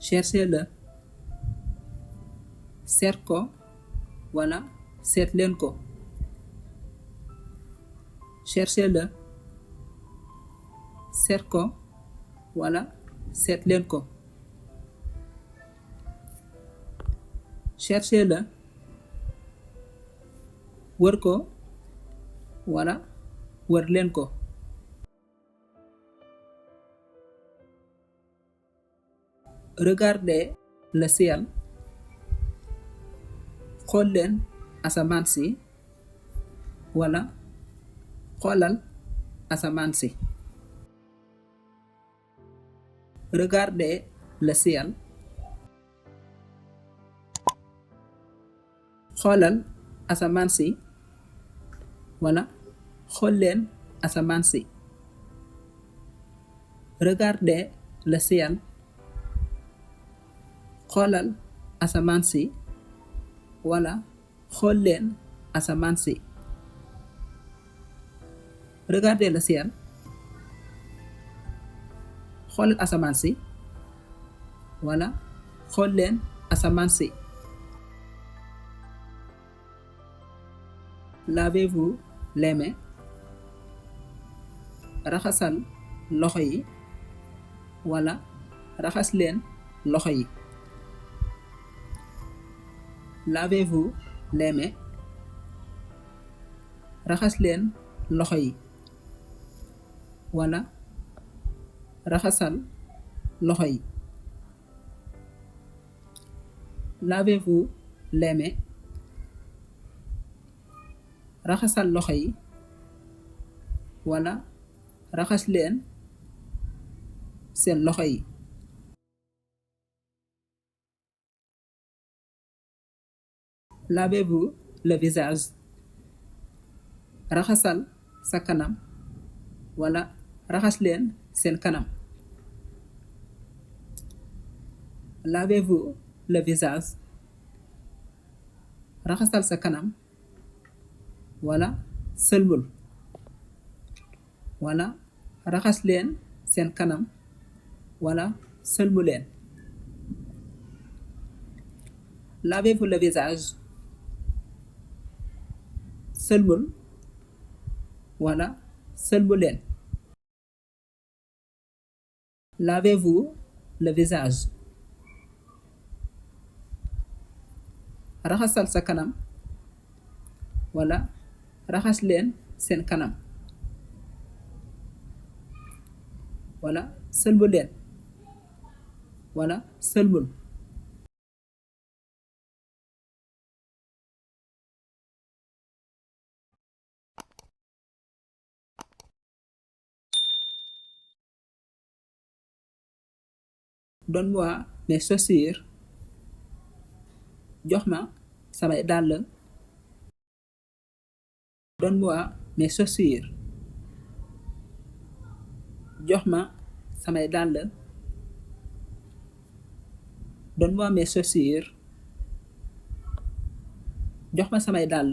cherchez-le seet ko wala seet leen ko cherchez-le seet ko wala seet leen ko cherchez-le wër ko wala wër leen ko regardez le ciel xool leen asamaan si wala xoolal asamaan si regardez le ciel xoolal asamaan si wala xool leen asamaan si regardez le ciel xoolal asamaan si wala xool leen asamaan si regardez le ciel xoolal asamaan si wala xool leen asamaan si lavez-vous les mains raxasal loxo yi wala raxas leen loxo yi lavez-vous les mains raxas leen loxo yi wala raxasal loxo yi lavez-vous les mains raxasal loxo yi wala raxas leen seen loxo yi lavez-vous le visage raxasal sa kanam wala raxas leen seen kanam lavez-vous le visage raxasal sa kanam wala sëlmul wala raxas leen seen kanam wala sëlmu leen lavez-vous le visage sëlmul wala sëlmu leen lavez-vous le visage raxasal sa kanam wala raxas leen seen kanam wala sëlmu leen wala sëlmul donne-moi mes chaussures jox ma samay dàll donne-moi mes chaussures jox ma samay dàll donne-moi mes chaussures jox ma samay dàll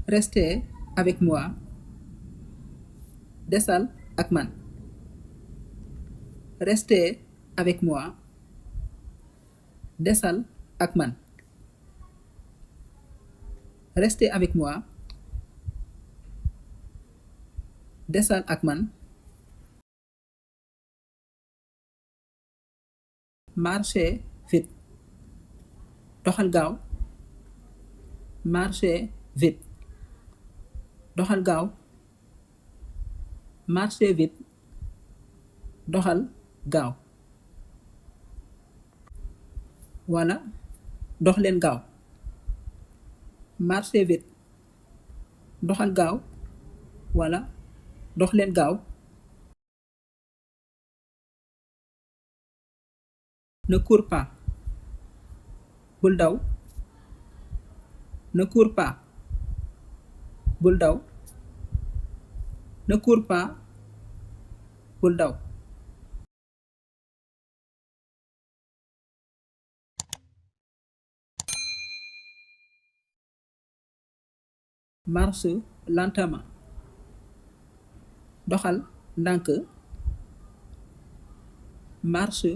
restez avec moi desal ak man restez avec moi desal ak man restez avec moi desal ak man marchez vite doxal gaaw marchez vite doxal gaaw marchez vite doxal gaaw wala dox leen gaaw marchez vite doxal gaaw wala dox leen gaaw ne cours pas bul daw ne cours pas bul daw ne cours pas bul daw marche lentement doxal ndànk, marche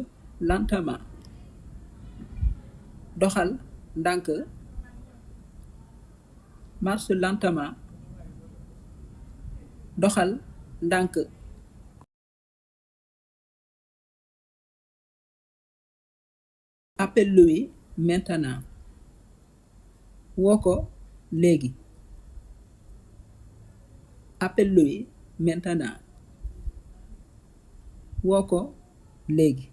lentement, doxal ndànk, marche lentement, doxal ndànk. Appelle-lui maintenant. Woo ko léegi. Appelle-lui maintenant. Woo ko léegi.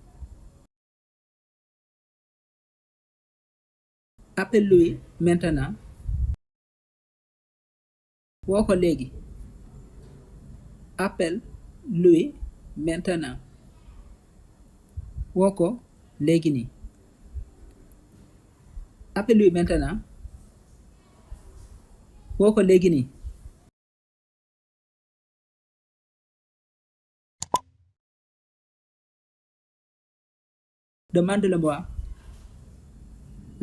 Appelle-lui maintenant. Woo ko léegi. Appelle-lui maintenant. Woo ko léegi nii. Appelle-lui maintenant. Woo ko léegi nii. Demande-le-moi.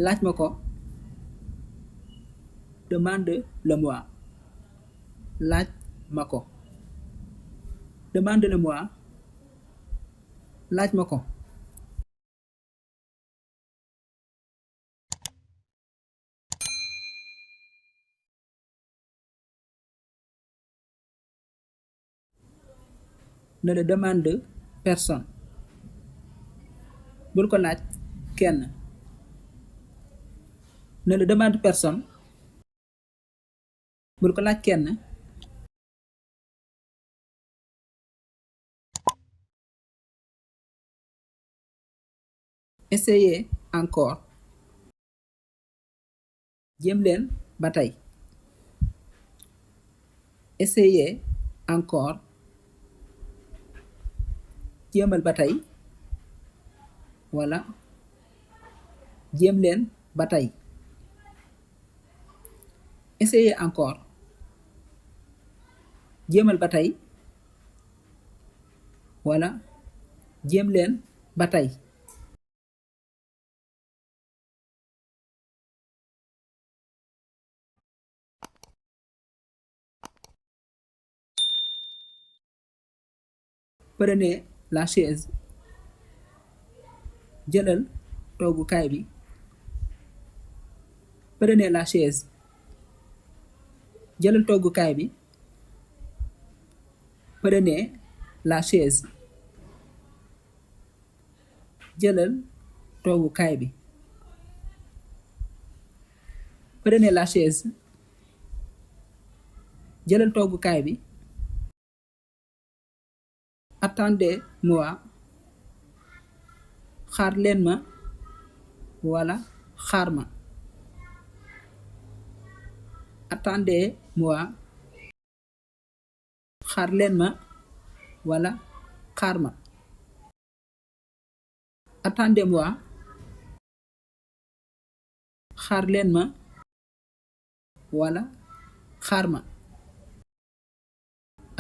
Laaj ma ko. Demande-le-moi. Laaj ma ko. Demande-le-moi. Laaj ma ko. Ne le demande personne. Bul ko laaj kenn. Ne le demande personne. Bul ko laaj kenn. Essayez encore. Jéem leen ba tey. Essayez encore. Jéemal ba tey. Wala jéem leen ba tey. Essayez encore. Jéemal ba tey. Wala jéem leen ba tey. Prenez la chaise. Jëlal toogukaay bi. Prenez la chaise. Jëlal toogukaay bi. Prenez la chaise. Jëlal toogukaay bi. Prenez la chaise. Jëlal toogukaay bi. Attendez-moi. Xaar leen ma. Wala xaar ma. Attendez-moi. Xaar leen ma. Wala xaar ma. Attendez-moi. Xaar leen ma. Wala xaar ma.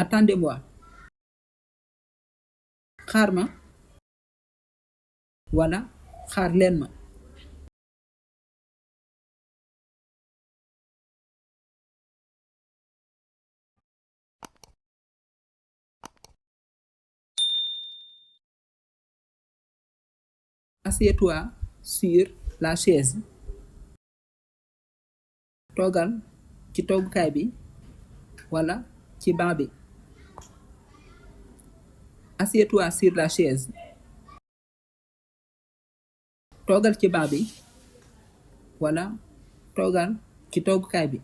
Attendez-moi. Xaar ma. Wala xaar leen ma. Assieds-toi sur la chaise. Toogal ci toogukaay bi wala ci banc bi. Assieds-toi sur la chaise. Toogal ci banc bi wala toogal ci toogukaay bi.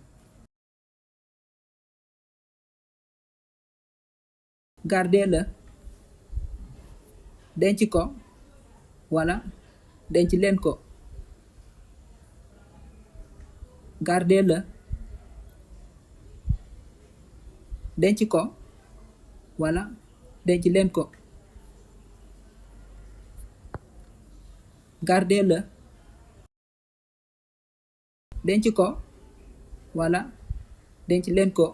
Gardez-le. Denc ko wala denc leen ko. Gardez-le. Denc ko wala denc leen ko. Gardez-le. Denc ko wala denc leen ko.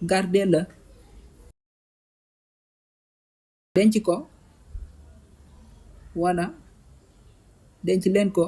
Gardez-le. Denc ko wala denc leen ko.